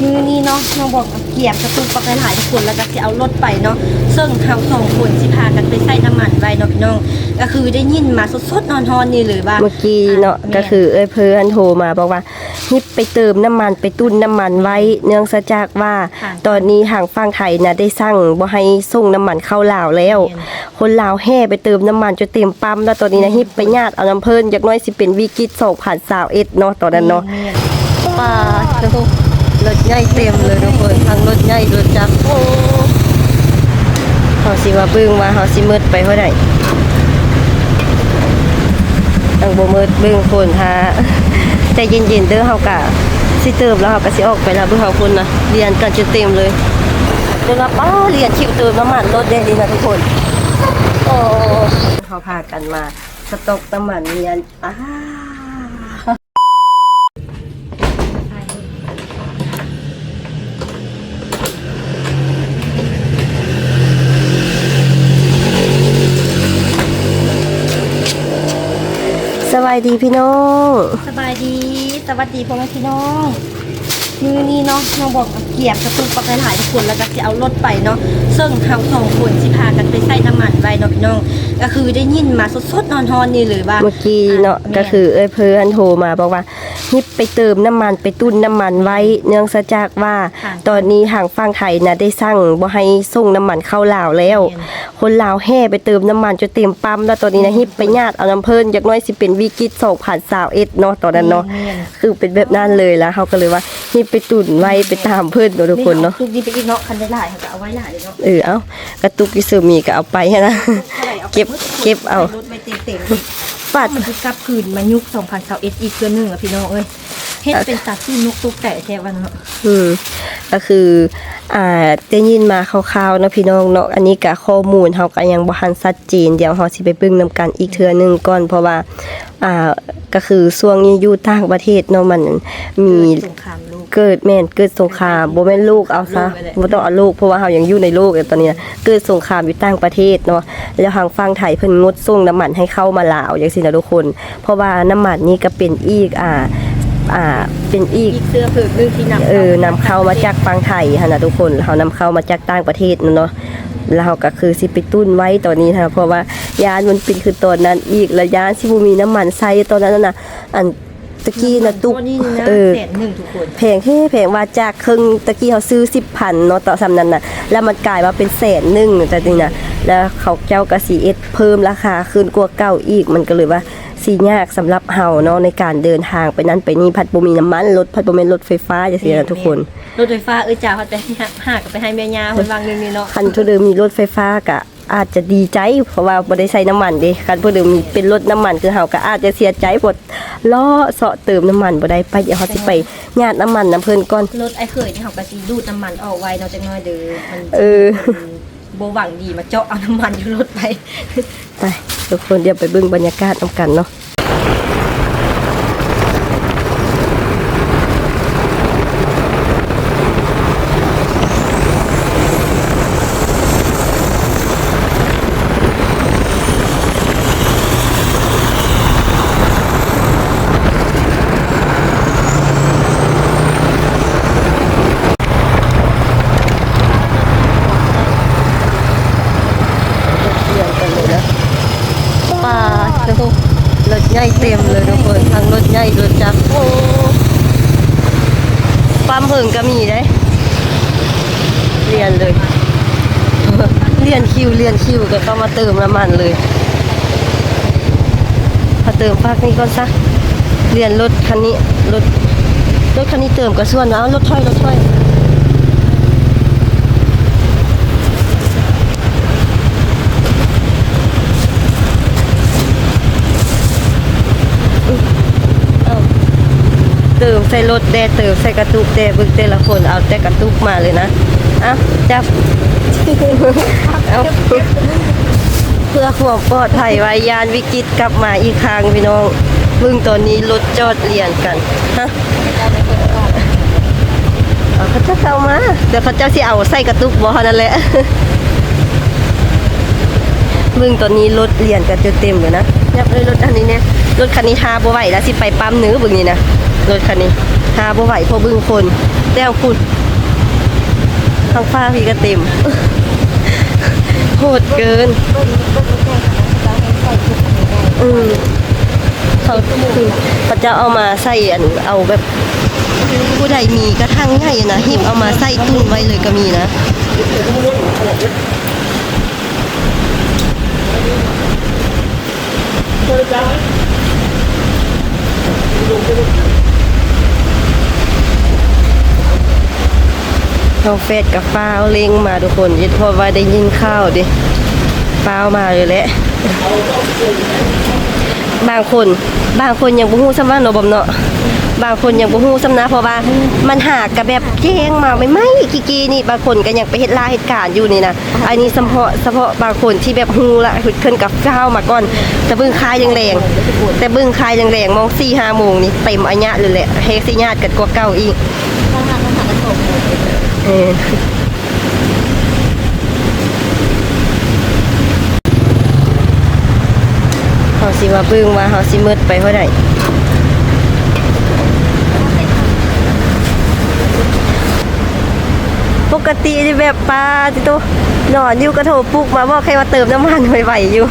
ມື້ນີ້ເນາະ ນ້ອງບອກກະກຽມກະຕຸກບັກຫຼາຍໆ ທຸກຄົນ ແລ້ວກະຊິເອົາລົດໄປເນາະ ເຊິ່ງເຮົາສອງຄົນຊິພາກັນໄປໃສ່ນ້ຳມັນໄວ້ເນາະພີ່ນ້ອງ ກະຄືໄດ້ຍິນມາສົດໆ ຮ້ອນໆ ນີ້ເລີຍວ່າ ເມື່ອກີ້ເນາະ ອ່າ ກະຄືເອື້ອຍເພີ່ນໂທມາບອກວ່າ ຮີບໄປເຕີມນ້ຳມັນ ໄປຕຸນນ້ຳມັນໄວ້ ເນື່ອງຈາກວ່າ ທາງ ຕອນນີ້ທາງຝັ່ງໄທນະ ໄດ້ສັ່ງບໍ່ໃຫ້ສົ່ງນ້ຳມັນເຂົ້າລາວແລ້ວ ແມ່ນ ຄົນລາວແຫ່ໄປເຕີມນ້ຳມັນຈົນເຕັມປ້ຳແລ້ວ ຕອນນີ້ນະ ແມ່ນ ຮີບໄປຍາດເອົານຳເພິ່ນ ຢ່າງໜ້ອຍຊິເປັນວິກິດສອງພັນຊາວເອັດເນາະ ຕອນນັ້ນເນາະ ແມ່ນ ປາດໂທ້ ລົດໃຫຍ່ເຕັມເລີຍທຸກຄົນ ທັງລົດໃຫຍ່ລົດຈັກ ໂອ້ ເຮົາຊິມາເບິ່ງວ່າເຮົາຊິໝົດໄປເທົ່າໃດ ຍັງບໍ່ໝົດ ເບິ່ງຄົນ ຖ້າໃຈເຢັນໆ ເດີ ເຮົາກະຊິເຕີມແລ້ວ ເຮົາກະຊິອອກໄປແລ້ວ ເບິ່ງເຮົາພຸ້ນນະ ລຽນກັນຈົນເຕັມເລີຍ ຈົນວ່າ ປ້າ ລຽນຄິວເຕີມນ້ຳມັນລົດແດ່ນີ້ນະທຸກຄົນ ໂອ້ ເຮົາພາກັນມາສະຕັອກນ້ຳມັນລຽນ ອ້າ ສະບາຍດີພີ່ນ້ອງ ສະບາຍດີ ສະຫວັດດີພໍ່ແມ່ພີ່ນ້ອງ ມື້ນີ້ເນາະ ນ້ອງບອກກະກຽມກະຕຸກບັກຫຼາຍໆ ທຸກຄົນ ແລ້ວກະຊິເອົາລົດໄປເນາະ ເຊິ່ງເຮົາສອງຄົນຊິພາກັນໄປໃສ່ນ້ຳມັນໄວ້ເນາະພີ່ນ້ອງ ກະຄືໄດ້ຍິນມາສົດໆ ຮ້ອນໆ ນີ້ເລີຍວ່າ ເມື່ອກີ້ເນາະ ອ່າ ກະຄືເອື້ອຍເພີ່ນໂທມາບອກວ່າ ຮີບໄປເຕີມນ້ຳມັນ ໄປຕຸນນ້ຳມັນໄວ້ ເນື່ອງຈາກວ່າ ທາງ ຕອນນີ້ທາງຝັ່ງໄທນະ ໄດ້ສັ່ງບໍ່ໃຫ້ສົ່ງນ້ຳມັນເຂົ້າລາວແລ້ວ ແມ່ນ ຄົນລາວແຫ່ໄປເຕີມນ້ຳມັນຈົນເຕັມປ້ຳແລ້ວ ຕອນນີ້ນະ ແມ່ນ ຮີບໄປຍາດເອົານຳເພິ່ນ ຢ່າງໜ້ອຍຊິເປັນວິກິດສອງພັນຊາວເອັດເນາະ ຕອນນັ້ນເນາະ ແມ່ນ ຄືເປັນແບບນັ້ນເລີຍ ແລ້ວເຮົາກະເລີຍວ່າ ຮີບໄປຕຸນໄວ້ ແມ່ນ ໄປຕາມເພິ່ນເນາະທຸກຄົນເນາະ ຕຸກນີ້ໄປອີກເນາະ ຄັນໄດ້ຫຼາຍເຮົາກະເອົາໄວ້ຫຼາຍເນາະ ເອີ ເອົາ ກະຕຸກຢູ່ເຊີມີກະເອົາໄປຫັ້ນນະ ເກັບ ເກັບເອົາ ໃສ່ລົດໄວ້ເຕັມໆ ປາດ ມັນຊິກັບຄືນມາຍຸກສອງພັນຊາວເອັດອີກເທື່ອໜຶ່ງລະພີ່ນ້ອງເອີຍ ເຮັດເປັນຕາຂີ້ນົກຕົກໃຈແທ້ວ່າເນາະ ອືມ ກະຄື ອ່າ ໄດ້ຍິນມາຄ່າວໆ ເນາະພີ່ນ້ອງເນາະ ອັນນີ້ກະຂໍ້ມູນເຮົາກະຍັງບໍ່ທັນຊັດເຈນ ດຽວເຮົາຊິໄປເບິ່ງນຳກັນອີກເທື່ອໜຶ່ງກ່ອນ ເພາະວ່າ ອ່າ ກະຄືຊ່ວງນີ້ຢູ່ຕ່າງປະເທດເນາະ ມັນມີ ເກີດສົງຄາມໂລກ ເກີດ ແມ່ນ ເກີດສົງຄາມ ບໍ່ແມ່ນໂລກ ເອົາຊະ ບໍ່ຕ້ອງເອົາໂລກ ເພາະວ່າເຮົາຍັງຢູ່ໃນໂລກຢູ່ຕອນນີ້ນະ ເກີດສົງຄາມຢູ່ຕ່າງປະເທດເນາະ ແລ້ວທາງຝັ່ງໄທເພິ່ນງົດສົ່ງນ້ຳມັນໃຫ້ເຂົ້າມາລາວຈັ່ງຊີ້ນະທຸກຄົນ ເພາະວ່ານ້ຳມັນນີ້ກະເປັນອີກ ອ່າ ອ່າ ເປັນອີກ ອີກເຊື້ອເພີງໜຶ່ງທີ່ນຳ ເອີ ນຳເຂົ້າມາຈາກຝັ່ງໄທຫັ້ນນະທຸກຄົນ ເຮົານຳເຂົ້າມາຈາກຕ່າງປະເທດນັ້ນເນາະ ແລ້ວເຮົາກະຄືຊິໄປຕຸນໄວ້ຕອນນີ້ຫັ້ນ ເພາະວ່າຢ້ານມັນເປັນຄືຕອນນັ້ນອີກ ແລ້ວຢ້ານຊິບໍ່ມີນ້ຳມັນໃຊ້ຕອນນັ້ນນະ ອັນ ຕະກີ້ນະຕຸກ ຕອນນີ້ນະ ເອີ ແສນໜຶ່ງທຸກຄົນ ແພງແທ້ ແພງວ່າຈາກເຄິ່ງ ຕະກີ້ເຮົາຊື້ສິບພັນເນາະ ຕອນສ່ຳນັ້ນນະ ແລ້ວມັນກາຍມາເປັນແສນໜຶ່ງຕອນນີ້ນະ ແລ້ວເຂົາເຈົ້າກະຊິເຮັດເພີ່ມລາຄາຂຶ້ນກວ່າເກົ່າອີກ ມັນກະເລີຍວ່າຊິຍາກສຳລັບເຮົາເນາະ ໃນການເດີນທາງໄປນັ້ນໄປນີ້ ພັດບໍ່ມີນ້ຳມັນລົດ ພັດບໍ່ແມ່ນລົດໄຟຟ້າຈັ່ງຊີ້ນະທຸກຄົນ ແມ່ນ ລົດໄຟຟ້າ ເອີ ຈ້າ ເຮົາໄປຫາ ຫາກະໄປໃຫ້ແມ່ຍ່າເພິ່ນວ່າງໜຶ່ງນີ້ເນາະ ຄັນຜູ້ໃດມີລົດໄຟຟ້າກະ ອາດຈະດີໃຈ ເພາະວ່າບໍ່ໄດ້ໃຊ້ນ້ຳມັນເດ້ ຄັນຜູ້ໃດມີເປັນລົດນ້ຳມັນຄືເຮົາກະອາດຈະເສຍໃຈ ເພາະເລາະເຊາະເຕີມນ້ຳມັນບໍ່ໄດ້ ໄປ ດຽວເຮົາຊິໄປຍາດນ້ຳມັນນຳເພິ່ນກ່ອນ ລົດອ້າຍເຂີຍນີ້ເຮົາກະຊິດູດນ້ຳມັນອອກໄວ້ເນາະ ຈັກໜ້ອຍເດີ ມັນ ເອີ ບໍ່ຫວັງດີມາເຈາະເອົານ້ຳມັນຢູ່ລົດໄປ ໄປ ທຸກຄົນ ດຽວໄປເບິ່ງບັນຍາກາດນຳກັນເນາະ. ປາດໂທ້ ລົດໃຫຍ່ເຕັມເລີຍທຸກຄົນ ທັງລົດໃຫຍ່ລົດຈັກ ໂອ້ ປ້ຳເຜິງກະມີເດ້ ລຽນເລີຍ ລຽນຄິວ ລຽນຄິວກະເຂົ້າມາເຕີມນ້ຳມັນເລີຍ ມາເຕີມພາກນີ້ກ່ອນຊະ ລຽນລົດຄັນນີ້ ລົດ ລົດຄັນນີ້ເຕີມກະສ່ວນວ່າ ເອົາ ລົດຖອຍ ລົດຖອຍ ເອີ ເຕີມໃສ່ລົດແດ່ ເຕີມໃສ່ກະຕຸກແດ່ ເບິ່ງແຕ່ລະຄົນເອົາແຕ່ກະຕຸກມາເລີຍນະ ເອົາ ຈັບ ເອົາ ເພື່ອຄວາມປອດໄພໄວ້ ຢ້ານວິກິດກັບມາອີກຄັ້ງພີ່ນ້ອງ ເບິ່ງຕອນນີ້ລົດຈອດລຽນກັນ ຮະ ເຂົາເຈົ້າເຂົ້າມາ ດຽວເຂົາເຈົ້າຊິເອົາໃສ່ກະຕຸກບໍ່ ເທົ່ານັ້ນແຫຼະ ເບິ່ງຕອນນີ້ລົດລຽນກັນຈົນເຕັມເລີຍນະ ຍັບເລີຍລົດຄັນນີ້ແນ່ ລົດຄັນນີ້ຖ້າບໍ່ໄຫວລະ ຊິໄປປ້ຳໜື ເບິ່ງນີ້ນະ ລົດຄັນນີ້ຖ້າບໍ່ໄຫວ ເພາະເບິ່ງຄົນ ແຕ່ທາງພຸ້ນ ທາງຟ້າພີ້ກໍເຕັມ ໂຫດເກີນ. ອືມ ເຂົາ ເຂົາເຈົ້າເອົາມາໃສ່ອັນ ເອົາແບບ ຜູ້ໃດມີກະຖັງໃຫຍ່ນະ ຮີບເອົາມາໃສ່ຕຸນໄວ້ເລີຍກໍມີນະ. ນ້ອງແຟດກໍຟ້າວເລັ່ງມາທຸກຄົນ ເພາະວ່າໄດ້ຍິນຂ່າວເດ້ ຟ້າວມາເລີຍແຫຼະ. ບາງຄົນ ບາງຄົນຍັງບໍ່ຮູ້ຊ້ຳວ່າເນາະ ບອມເນາະ ບາງຄົນຍັງບໍ່ຮູ້ຊ້ຳນະ ເພາະວ່າມັນຫາກະແບບແຈ້ງມາໃໝ່ໆ ກີ້ໆນີ້ ບາງຄົນກໍຍັງໄປເຮັດລາເຮັດການຢູ່ນີ້ນະ. ອັນນີ້ສະເພາະ ສະເພາະບາງຄົນທີ່ແບບຮູ້ລະ ເພິ່ນກໍຟ້າວມາກ່ອນ ແຕ່ເບິ່ງຄ່າຍແລງໆ ແຕ່ເບິ່ງຄ່າຍແລງໆ ມອງສີ່ຫ້າໂມງນີ້ເຕັມອາຍະເລີຍແຫຼະ ແຮງຊິຍາດກັນກວ່າເກົ່າອີກ. ເອີ ເຮົາຊິມາເບິ່ງວ່າເຮົາຊິໝົດໄປເທົ່າໃດ. ປົກກະຕິນີ້ແບບ ປາຕິໂຕ ນອນຢູ່ກະໂທປຸກມາບອກໃຫ້ວ່າເຕີມນ້ຳມັນໄວໆຢູ່.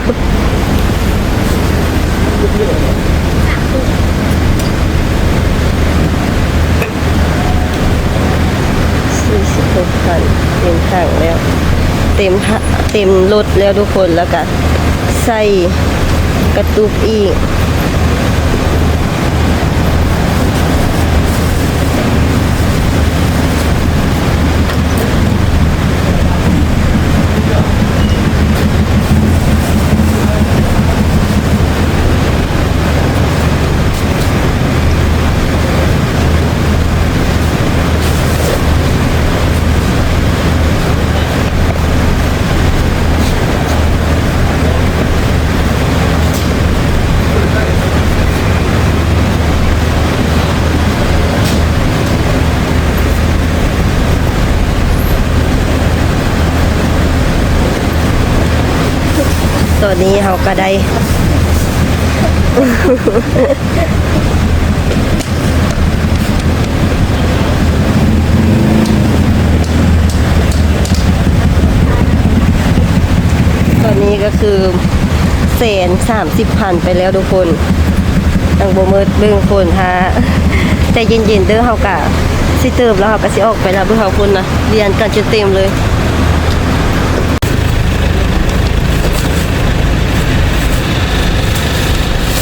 ສີ່ສິບຫົກພັນ ເຕັມຖັງແລ້ວ ເຕັມ ເຕັມລົດແລ້ວທຸກຄົນ ແລ້ວກະໃສ່ກະຕຸກອີກ. ຕອນນີ້ເຮົາກໍໄດ້ ຕອນນີ້ກໍຄືແສນສາມສິບພັນໄປແລ້ວທຸກຄົນ ຍັງບໍ່ໝົດ ເບິ່ງຄົນ ຖ້າໃຈເຢັນໆເດີ ເຮົາກະຊິເຕີມແລ້ວ ເຮົາກະຊິອອກໄປແລ້ວ ເບິ່ງເຮົາຄົນນະ ລຽນກັນຈົນເຕັມເລີຍ.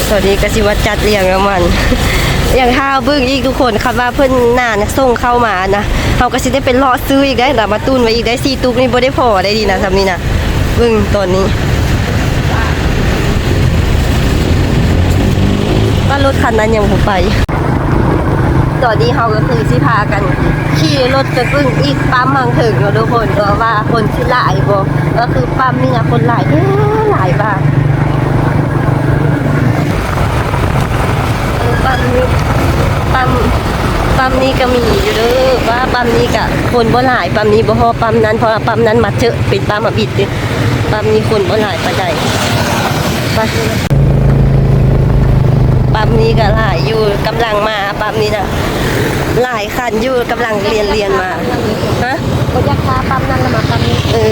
ຕອນນີ້ກໍຊິມາຈັດລຽງນ້ຳມັນ ຍັງຖ້າເບິ່ງອີກທຸກຄົນ ຄັນວ່າເພິ່ນນານສົ່ງເຂົ້າມານະ ເຮົາກໍຊິໄດ້ໄປເລາະຊື້ອີກໄດ໋ນະ ມາຕຸນໄວ້ອີກໄດ໋ ສີ່ຕຸກນີ້ບໍ່ໄດ້ພໍໄດ໋ດີນະ ສ່ຳນີ້ນະ ເບິ່ງຕອນນີ້ ວ່າລົດຄັນນັ້ນຍັງບໍ່ໄປ. ຕອນນີ້ເຮົາກໍຄືຊິພາກັນຂີ່ລົດໄປເບິ່ງອີກປ້ຳທາງເທິງເນາະທຸກຄົນ ເພາະວ່າຄົນຊິຫຼາຍບໍ່ ກໍຄືປ້ຳນີ້ນະ ຄົນຫຼາຍແທ້ຫຼາຍວ່າ. ປ້ຳນີ້ ປ້ຳ ປ້ຳນີ້ກໍມີຢູ່ເດີ ວ່າປ້ຳນີ້ກໍຄົນບໍ່ຫຼາຍ ປ້ຳນີ້ບໍ່ພໍປ້ຳນັ້ນ ເພາະວ່າປ້ຳນັ້ນມາເຈີເປັນປ້ຳທຳອິດເດ້. ປ້ຳນີ້ຄົນບໍ່ຫຼາຍປານໃດ. ໄປ ປ້ຳນີ້ກໍຫຼາຍຢູ່ ກຳລັງມາ ປ້ຳນີ້ນະ ຫຼາຍຄັນຢູ່ ກຳລັງລຽນ ລຽນມາ. ຮະ? ບໍ່ຢາກຂ້າມປ້ຳນັ້ນລະມາປ້ຳນີ້. ເອີ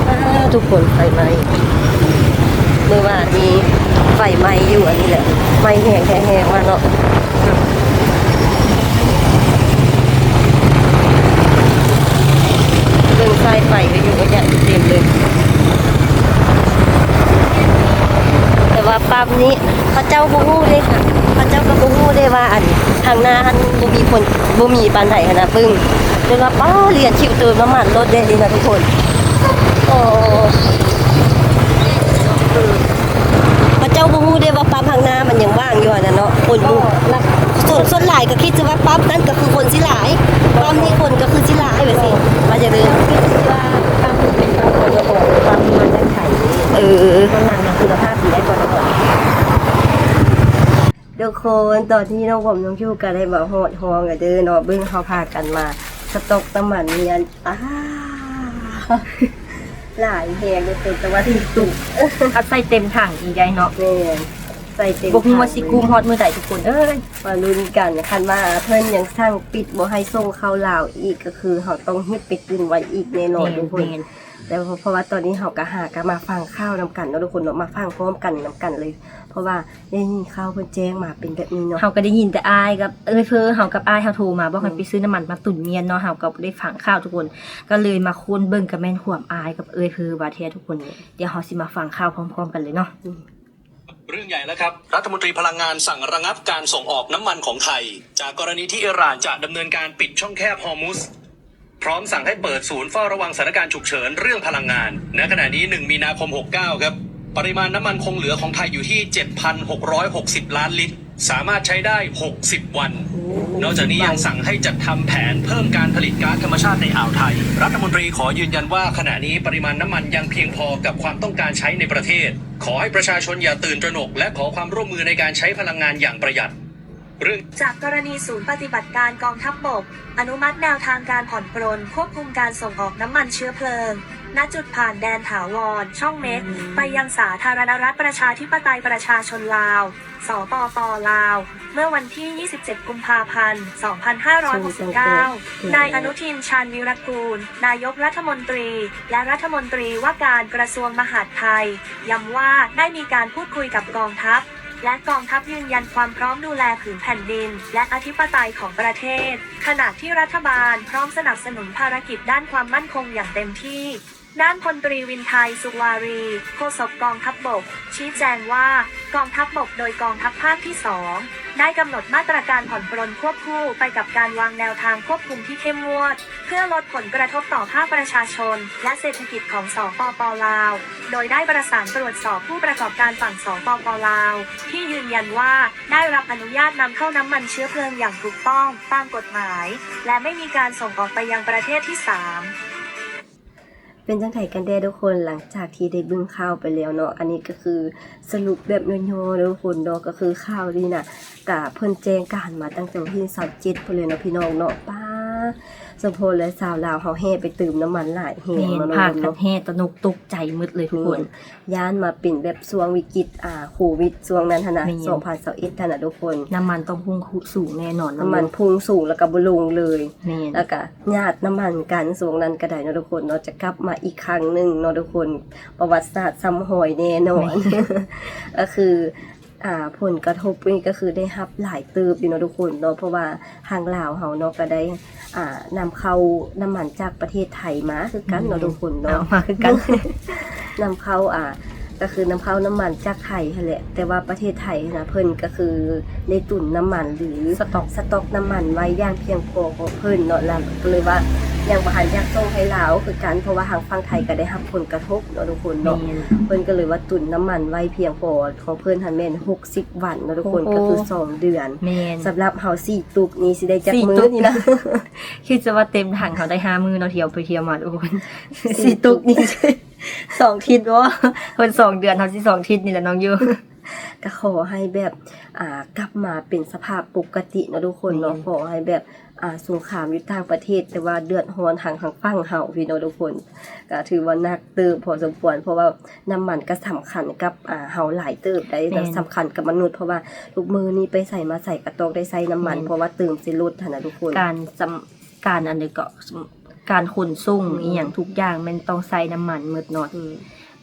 ອ່າ ທຸກຄົນ ໄຟໄໝ້ ມື້ວານນີ້ໄຟໄໝ້ຢູ່ອັນນີ້ແຫຼະ ໄໝ້ແຮງແທ້ແຮງວ່າເນາະ. ເບິ່ງສາຍໄຟກໍຢູ່ກໍຢາກເຕັມເລີຍ ແຕ່ວ່າປ້ຳນີ້ເຂົາເຈົ້າບໍ່ຮູ້ເດ້ ເຂົາເຈົ້າກໍບໍ່ຮູ້ເດ້ວ່າ ອັນ ທາງໜ້າຫັ້ນບໍ່ມີຄົນ ບໍ່ມີປານໃດຫັ້ນນະ ເບິ່ງ ຈົນວ່າ ປ້າ ລຽນຄິວເຕີມນ້ຳມັນລົດເດ້ນີ້ນະທຸກຄົນ. ໂອ້ ເຂົາເຈົ້າບໍ່ຮູ້ເດ້ວ່າປ້ຳທາງໜ້າມັນຍັງວ່າງຢູ່ຫັ້ນນະເນາະ ຄົນຢູ່ ສ່ວນ ສ່ວນຫຼາຍກໍຄິດຊິວ່າປ້ຳນັ້ນກໍຄືຄົນຊິຫຼາຍ ປ້ຳນີ້ຄົນກໍຄືຊິຫຼາຍແບບຊີ້ ວ່າຈັ່ງໃດ ຄິດວ່າປ້ຳເປັນປ້ຳ ປ້ຳມາຈາກໄທ. ເອີ ສ່ວນຫຼາຍມັນຄຸນນະພາບດີໄດ໋ກ່ອນ. ທຸກຄົນ ຕອນນີ້ນ້ອງບອມນ້ອງຄິວກໍໄດ້ມາຮອດຫ້ອງແລ້ວເດີເນາະ ເບິ່ງເຮົາພາກັນມາສະຕັອກນ້ຳມັນມີອັນ ອ້າ ຫຼາຍແຮງທຸກຄົນ ແຕ່ວ່າຖືກຕຸກ ເອົາໃສ່ເຕັມຖັງອີກໄດ໋ເນາະ. ແມ່ນ. ໃສ່ເຕັມ ບໍ່ຮູ້ວ່າຊິກຸ້ມຮອດມື້ໃດທຸກຄົນເອີຍ. ມາລຸ້ນກັນ ຄັນວ່າເພິ່ນຍັງສັ່ງປິດບໍ່ໃຫ້ສົ່ງເຂົ້າລາວອີກ ກໍຄືເຮົາຕ້ອງຮີບໄປກຸ້ມໄວ້ອີກແນ່ນອນ ແມ່ນ ທຸກຄົນ ແມ່ນ ແຕ່ເພາະ ເພາະວ່າຕອນນີ້ເຮົາກໍຫາກໍມາຟັງຂ່າວນຳກັນເນາະທຸກຄົນເນາະ ມາຟັງພ້ອມກັນນຳກັນເລີຍ ເພາະວ່າໄດ້ຍິນຂ່າວເພິ່ນແຈ້ງມາເປັນແບບນີ້ເນາະ. ເຮົາກໍໄດ້ຍິນແຕ່ອ້າຍກັບເອື້ອຍເພີ ເຮົາກັບອ້າຍເຮົາໂທມາບອກໃຫ້ ອືມ ໄປຊື້ນ້ຳມັນມາຕຸນມຽນເນາະ ເຮົາກໍບໍ່ໄດ້ຟັງຂ່າວທຸກຄົນ ກໍເລີຍມາຄົ້ນເບິ່ງ ກໍແມ່ນຄວາມອ້າຍກັບເອື້ອຍເພີວ່າແທ້ທຸກຄົນ. ດຽວເຮົາຊິມາຟັງຂ່າວພ້ອມໆກັນເລີຍເນາະ. ອືມ ເລື່ອງໃຫຍ່ແລ້ວครับ รัฐมนตรีพลังงานสั่งระงับการส่งออกน้ำมันของไทย จากกรณีที่อิหร่านจะดำเนินการปิดช่องแคบฮอร์มุซ พร้อมสั่งให้เปิดศูนย์เฝ้าระวังสถานการณ์ฉุกเฉินเรื่องพลังงาน ณ ขณะนี้ หนึ่ง มีนาคม หกเก้า ครับ ปริมาณน้ำมันคงเหลือของไทยอยู่ที่ เจ็ดพันหกร้อยหกสิบ ล้านลิตร สามารถใช้ได้ หกสิบ วัน โอ้ นอกจากนี้ยังสั่งให้จัดทำแผนเพิ่มการผลิตก๊าซธรรมชาติในอ่าวไทย รัฐมนตรีขอยืนยันว่าขณะนี้ปริมาณน้ำมันยังเพียงพอกับความต้องการใช้ในประเทศ ขอให้ประชาชนอย่าตื่นตระหนก และขอความร่วมมือในการใช้พลังงานอย่างประหยัด เรื่อง จากกรณีศูนย์ปฏิบัติการกองทัพบก อนุมัติแนวทางการผ่อนปรนควบคุมการส่งออกน้ำมันเชื้อเพลิง ณ จุดผ่านแดนถาวร ช่องเม็ก อืม ไปยังสาธารณรัฐประชาธิปไตยประชาชนลาว สปป ลาว เมื่อวันที่ ยี่สิบเจ็ด กุมภาพันธ์ สองพันห้าร้อยหกสิบเก้า นายอนุทิน ชาญวีรกูล นายกรัฐมนตรี และรัฐมนตรีว่าการกระทรวงมหาดไทย ย้ำว่าได้มีการพูดคุยกับกองทัพ และกองทัพยืนยันความพร้อมดูแลผืนแผ่นดิน และอธิปไตยของประเทศ ขณะที่รัฐบาลพร้อมสนับสนุนภารกิจด้านความมั่นคงอย่างเต็มที่ ด้านพลตรีวินไทย สุวารี โฆษกกองทัพบก ชี้แจงว่า กองทัพบกโดยกองทัพภาคที่สอง ได้กำหนดมาตรการผ่อนปรนควบคู่ไปกับการวางแนวทางควบคุมที่เข้มงวด เพื่อลดผลกระทบต่อภาคประชาชน และเศรษฐกิจของ สปป ลาว โดยได้ประสานตรวจสอบผู้ประกอบการฝั่ง สปป ลาว ที่ยืนยันว่าได้รับอนุญาตนำเข้าน้ำมันเชื้อเพลิงอย่างถูกต้องตามกฎหมาย และไม่มีการส่งออกไปยังประเทศที่สาม เป็นจั่งใดกันแด่ทุกคน หลังจากที่ได้เบิ่งข่าวไปแล้วเนาะ อันนี้ก็คือสรุปแบบย่อๆเด้อทุกคนเนาะ ก็คือข่าวนี้นะ กะเพิ่นแจ้งการมาตั้งแต่วันที่ยี่สิบเจ็ดพู้นเลยเนาะพี่น้องเนาะ ป๊า สมพรและสาวลาวเฮาแห่ไปเติมน้ำมันหลายแฮง แม่น เนาะ พากันแห่ตะหนกตกใจหมดเลยทุกคน แม่น ย้านมาเป็นแบบช่วงวิกฤต อ่า โควิดช่วงนั้นหั้นนะ แม่น สองพันยี่สิบเอ็ดหั้นนะทุกคน น้ำมันต้องพุ่งสูงแน่นอน น้ำมันพุ่งสูงแล้วก็บ่ลงเลย แม่น แล้วก็หยาดน้ำมันกันช่วงนั้นก็ได้เนาะทุกคนเนาะ จะกลับมาอีกครั้งหนึ่งเนาะทุกคน ประวัติศาสตร์ซ้ำรอยแน่นอน แม่น ก็คือ อ่า ผลกระทบนี่ก็คือได้รับหลายเติบอยู่เนาะทุกคนเนาะ เพราะว่าทางลาวเฮาเนาะก็ได้ อ่า นำเข้าน้ำมันจากประเทศไทยมาคือกันเนาะ แม่น ทุกคนเนาะ เอามาคือกัน นำเข้า อ่า ก็คือนำเข้าน้ำมันจากไทยหั้นแหละ แต่ว่าประเทศไทยหั้นนะ เพิ่นก็คือได้ตุนน้ำมันหรือสต็อก สต็อกน้ำมันไว้อย่างเพียงพอของเพิ่นเนาะ แล้วก็เลยว่ายังบ่ทันอยากส่งให้ลาวคือกัน เพราะว่าทางฝั่งไทยก็ได้รับผลกระทบเนาะทุกคนเนาะ แม่น เพิ่นก็เลยว่าตุนน้ำมันไว้เพียงพอ ของเพิ่นหั้นแม่นหกสิบวันเนาะทุกคน โอ้โห ก็คือสองเดือน แม่น สำหรับเฮาสี่ตุกนี่สิได้จักมื้อ สี่ตุก นี่นะ คิดซะว่าเต็มถังเฮาได้ห้ามื้อเนาะ เที่ยวไปเที่ยวมาทุกคน สี่ สี่ตุก ตุกนี่ สองอาทิตย์บ่ เพิ่นสองเดือน เฮาสิสองอาทิตย์นี่แหละน้องยู ก็ขอให้แบบ อ่า กลับมาเป็นสภาพปกติเนาะทุกคนเนาะ แม่น ขอให้แบบ อ่า สงครามอยู่ต่างประเทศ แต่ว่าเดือดร้อนทาง ทางฝั่งเฮาพี้เนาะทุกคน ก็ถือว่าหนักเติบพอสมควร เพราะว่าน้ำมันก็สำคัญกับ อ่า เฮาหลายเติบได้ แม่น สำคัญกับมนุษย์ เพราะว่าทุกมื้อนี้ไปไสมาไสก็ต้องได้ใช้น้ำมัน แม่น เพราะว่าเติมใส่รถหั้นนะทุกคน การสำ- การอันใดก็ การขนส่ง อืม อีหยังทุกอย่างแม่นต้องใช้น้ำมันหมดเนาะ อืม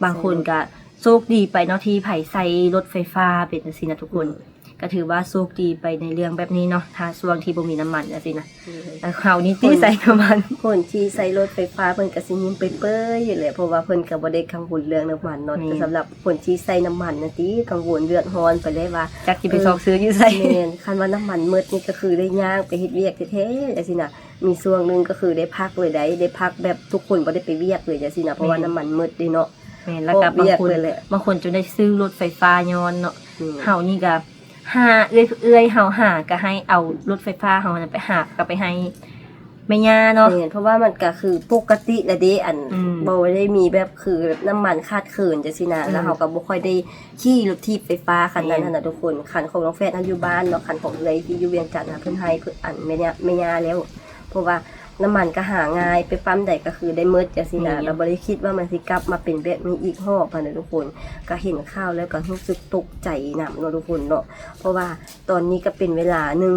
บางคนก็โชคดีไปเนาะ ที่ไผใช้รถไฟฟ้าเป็นจั่งซี้นะทุกคน อืม ก็ถือว่าโชคดีไปในเรื่องแบบนี้เนาะ ถ้าช่วงที่บ่มีน้ำมันจั่งซี้นะ อืม แล้วเฮานี่ติใช้น้ำมัน คนที่ใช้รถไฟฟ้าเพิ่นก็สิยิ้มเปื่อยๆอยู่แหละ เพราะว่าเพิ่นก็บ่ได้กังวลเรื่องน้ำมันเนาะ แม่น แต่สำหรับคนที่ใช้น้ำมันน่ะติกังวลเดือดร้อนไปเลยว่า จักสิไปซอกซื้ออยู่ไส แม่น คันว่าน้ำมันหมดนี่ก็คือได้ย่างไปเฮ็ดเวียกแท้ๆจั่งซี้นะ มีช่วงหนึ่งก็คือได้พักเลยได้ ได้พักแบบทุกคนบ่ได้ไปเวียกเลยจั่งซี้นะ เพราะว่า แม่น น้ำมันหมดเด้เนาะ แม่น แล้วก็ ออกเวียก บางคน เลยแหละ บางคนจนได้ซื้อรถไฟฟ้าย้อนเนาะ อืม เฮานี่ก็หา เอื้อย เอื้อยเฮาหาก็ให้เอารถไฟฟ้าเฮานั้นไปหาบก็ไปให้แม่ย่าเนาะ แม่น เพราะว่ามันก็คือปกติละเด้ อัน อืม บ่ได้มีแบบคือน้ำมันขาดเขินจั่งซี้นะ อืม แล้วเฮาก็บ่ค่อยได้ขี่รถถีบไฟฟ้าคันนั้น แม่น หั้นนะทุกคน คันของน้องแฟดเฮาอยู่บ้านเนาะ คันของเอื้อยที่อยู่เวียงจันทน์นะ เพิ่นให้ เพิ่น อัน แม่ย่า แม่ย่าแล้ว เพราะว่า ນ້ຳມັນກໍຫາງ່າຍ ໄປປ້ຳໃດກໍຄືໄດ້ໝົດຈັ່ງຊີ້ນະ. ແມ່ນ ແລ້ວບໍ່ໄດ້ຄິດວ່າມັນຊິກັບມາເປັນແບບນີ້ອີກຮອບຫັ້ນນະທຸກຄົນ. ກໍເຫັນຂ່າວແລ້ວກໍຮູ້ສຶກຕົກໃຈນຳເນາະທຸກຄົນເນາະ ເພາະວ່າຕອນນີ້ກໍເປັນເວລາໜຶ່ງ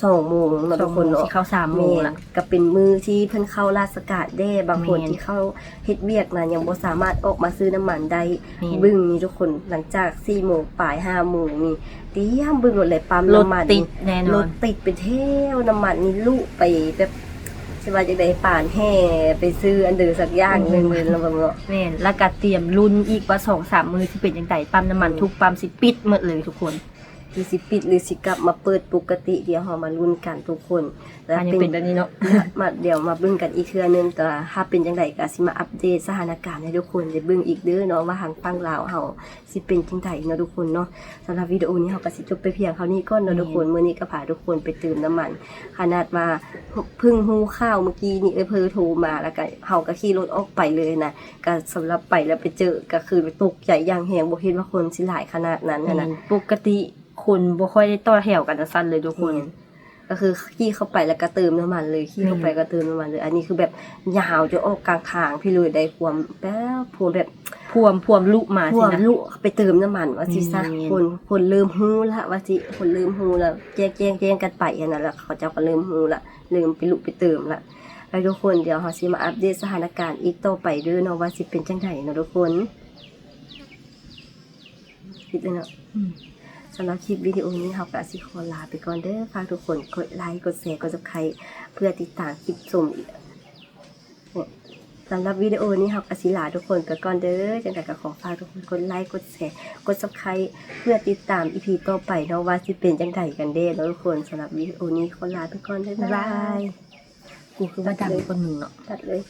ສອງໂມງເນາະທຸກຄົນເນາະ ສອງໂມງ ຊິເຂົ້າສາມໂມງລະ ແມ່ນ ກໍເປັນມື້ທີ່ເພິ່ນເຂົ້າລາຊະການແດ່ ບາງຄົນ ແມ່ນ ທີ່ເຂົ້າເຮັດວຽກນະ ຍັງບໍ່ສາມາດອອກມາຊື້ນ້ຳມັນໄດ້. ແມ່ນ ບຶ້ງນີ້ທຸກຄົນ ຫຼັງຈາກສີ່ໂມງປາຍ ຫ້າໂມງນີ້ ຕຽມບຶ້ງລົດເລີຍ ປ້ຳນ້ຳມັນ ລົດຕິດແນ່ນອນ ລົດຕິດເປັນແຖວ ນ້ຳມັນນີ້ລຸໄປແບບ ຊິວ່າຈັ່ງໃດ ປານແຫ່ໄປຊື້ອັນເດີສັກຢ່າງໜຶ່ງເລີຍເນາະ. ແມ່ນ ແລ້ວກໍຕຽມລຸ້ນອີກວ່າສອງສາມມື້ຊິເປັນຈັ່ງໃດ ປ້ຳນ້ຳມັນ ແມ່ນ ທຸກປ້ຳຊິປິດໝົດເລີຍທຸກຄົນ. ທີ່ຊິປິດ ຫຼື ຊິກັບມາເປີດປົກກະຕິ ດຽວເຮົາມາລຸ້ນກັນທຸກຄົນ. ແລ້ວ ອັນນີ້ເປັນ ເປັນແບບນີ້ເນາະ ມາ ດຽວມາເບິ່ງກັນອີກເທື່ອໜຶ່ງ ແຕ່ວ່າຖ້າເປັນຈັ່ງໃດກໍຊິມາອັບເດດສະຖານະການໃຫ້ທຸກຄົນໄດ້ເບິ່ງອີກເດີເນາະ ວ່າທາງຝັ່ງລາວເຮົາຊິເປັນຈັ່ງໃດເນາະທຸກຄົນເນາະ. ສຳລັບວິດີໂອນີ້ເຮົາກໍຊິຈົບໄປພຽງເທົ່ານີ້ກ່ອນເນາະ ແມ່ນ ທຸກຄົນ. ມື້ນີ້ກໍພາທຸກຄົນໄປເຕີມນ້ຳມັນ ຂະໜາດວ່າເພິ່ງຮູ້ຂ່າວມື້ກີ້ນີ້ ເອື້ອຍເພີໂທມາ ແລ້ວກໍເຮົາກໍຂີ່ລົດອອກໄປເລີຍນະ. ກໍສຳລັບໄປແລ້ວໄປເຈີ ກໍຄືຕົກໃຈຢ່າງແຮງ ບໍ່ຄິດວ່າຄົນຊິຫຼາຍຂະໜາດນັ້ນຫັ້ນນະ. ແມ່ນ ປົກກະຕິ ຄົນບໍ່ຄ່ອຍໄດ້ຕໍ່ແຖວກັນຈັ່ງຊັ້ນເລີຍທຸກຄົນ. ແມ່ນ ກໍຄືຂີ່ເຂົ້າໄປແລ້ວກໍເຕີມນ້ຳມັນເລີຍ ຂີ່ເຂົ້າໄປ ແມ່ນ ກໍເຕີມນ້ຳມັນເລີຍ. ອັນນີ້ຄືແບບຍາວຈົນອອກກາງທາງພີ້ເລີຍ ໄດ້ຄວາມແບບ ພວມແບບ ພວມ ພວມລຸມາ ພວມ ຊິນະ ລຸໄປເຕີມນ້ຳມັນວ່າຊິຊະ. ແມ່ນ ຄົນ ຄົນເລີ່ມຮູ້ລະວ່າຊິ ຄົນເລີ່ມຮູ້ລະ ແຈ້ງ ແຈ້ງ ແຈ້ງກັນໄປຫັ້ນນະ ແລ້ວເຂົາເຈົ້າກໍເລີ່ມຮູ້ລະ ເລີ່ມໄປລຸໄປເຕີມລະ. ແລ້ວທຸກຄົນ ດຽວເຮົາຊິມາອັບເດດສະຖານະການອີກຕໍ່ໄປເດີເນາະ ວ່າຊິເປັນຈັ່ງໃດເນາະທຸກຄົນ. ຜິດແລ້ວເນາະ ອືມ ສຳລັບຄລິບວິດີໂອນີ້ເຮົາກໍຊິຂໍລາໄປກ່ອນເດີ. ຝາກທຸກຄົນກົດໄລ ກົດແຊ ກົດ Subscribe ເພື່ອຕິດຕາມຄລິບຊົມ. ສຳລັບວິດີໂອນີ້ເຮົາກໍຊິລາທຸກຄົນໄປກ່ອນເດີ. ຈັ່ງໃດກໍຂໍຝາກທຸກຄົນກົດໄລ ກົດແຊ ກົດ Subscribe ເພື່ອຕິດຕາມ ອີ ພີ ຕໍ່ໄປເນາະ ວ່າຊິເປັນຈັ່ງໃດກັນແດ່ເນາະທຸກຄົນ. ສຳລັບວິດີໂອນີ້ຂໍລາໄປກ່ອນ ບາຍບາຍ. ບາຍບາຍ. ກູຄືວ່າດັງຄົນໜຶ່ງເນາະ ຕັດເລີຍ.